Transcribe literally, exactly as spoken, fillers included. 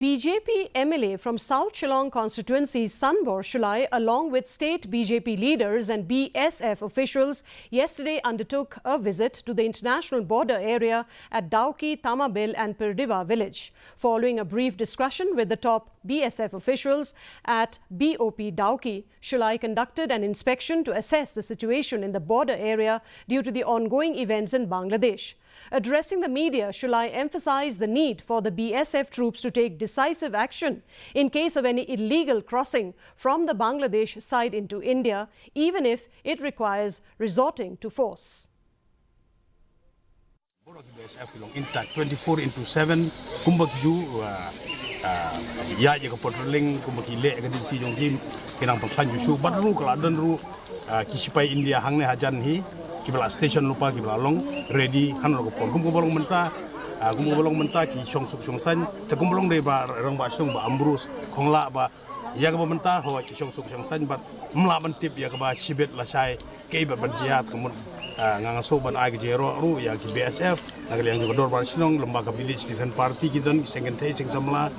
B J P M L A from South Shillong constituency Sanbor Shullai, along with state B J P leaders and B S F officials, yesterday undertook a visit to the international border area at Dawki, Tamabil and Pirdiwa village. Following a brief discussion with the top B S F officials at B O P Dawki, Shullai conducted an inspection to assess the situation in the border area due to the ongoing events in Bangladesh. Addressing the media, Shullai emphasized the need for the B S F troops to take decisive action in case of any illegal crossing from the Bangladesh side into India, even if it requires resorting to force. Bor ki B S F ki long intact twenty-four into seven, kumba ki ju, uh, uh, ïa ïa ka patrolling, kumba ki leh ka duty jong ki, ki nang pynkhlaiñ shuh shuh, bad ruh ka la don ruh, uh, ki sipai India hangne hajan hi, kiba la station lypa, kiba la long ready hano ka por. Kumba long mynta, uh, kumba long mynta ki shong suk shong saiñ, te kumba long dei ba rangbah shnong Bah Ambrose Konglah ba ïa kaba mynta hooid ki shong suk shong saiñ bad ym lah ban tip ïa kaba shibit lashai kaei ba ban jia. Te ka mut, ah, nga nga shu ban ai ka jingïaroh ruh ïa ki B S F na ka liang jong ka dorbar shnong, lem bad ka Village Defence Party, ki don ki seng kynthei seng samla.